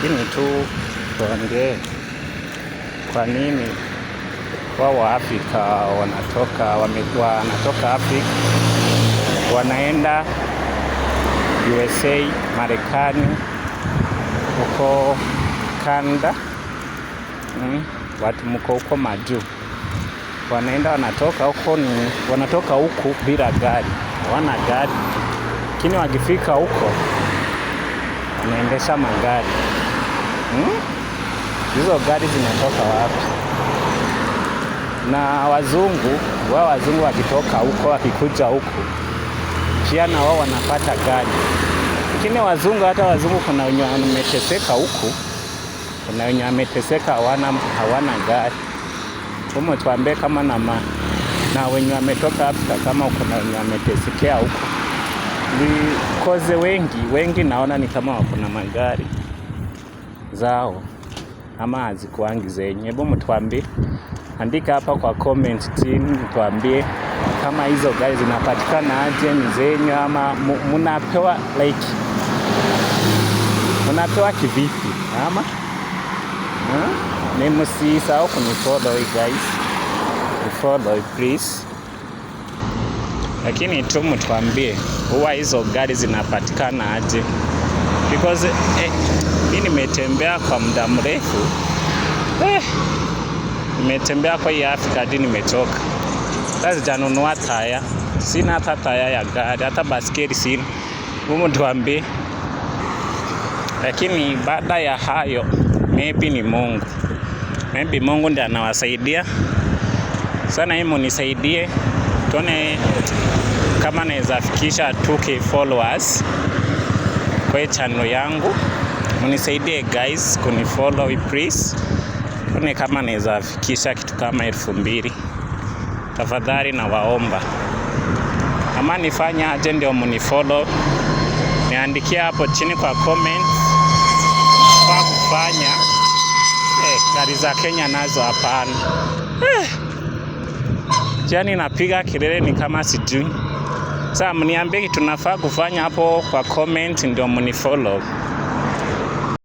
Lakini tu tuongee, kwa nini wao wa Afrika wanatoka Afrika wanaenda USA, Marekani, huko Canada, watu mko huko majuu wanaenda wanatoka huko, ni wanatoka huku bila gari, hawana gari, lakini wakifika huko wanaendesha magari. Hizo gari zinatoka wapi? Na wazungu wao, wazungu wakitoka huko wakikuja huku pia na wao wanapata gari, lakini wazungu, hata wazungu kuna wenye wameteseka huku, kuna wenye wameteseka hawana gari. Humo tuambie kama na wenye wametoka Afrika kama kuna wenye wametesekea huko. Because wengi wengi naona ni kama wako na magari zao ama hazikuangi zenye. Hebu mtuambie, andika hapa kwa comment chini, mtuambie kama hizo gari zinapatikana aje, ni zenyu ama munapewa, like munapewa kivipi ama, huh? Ni msisahau kunifollow, guys, follow please. Lakini tu mtuambie huwa hizo gari zinapatikana aje, because mi nimetembea kwa muda mrefu, nimetembea kwa hii Afrika hadi nimechoka. Sasa sijanunua tyre, sina hata tyre ya gari, hata baskeli sina. Humu tuambie. Lakini baada ya hayo, maybe ni Mungu, maybe Mungu ndiye anawasaidia sana. Hii munisaidie tuone kama naweza fikisha 2K followers kwa channel yangu. Munisaidie guys kunifollow please, tuone kama naweza fikisha kitu kama 2000. Tafadhali nawaomba, ama nifanye aje ndio munifollow? Niandikia hapo chini kwa comments kwa kufanya. Gari za Kenya nazo hapana. Yani napiga kelele ni kama sijui. Sasa mniambie kitu nafaa kufanya hapo kwa comment ndio munifollow.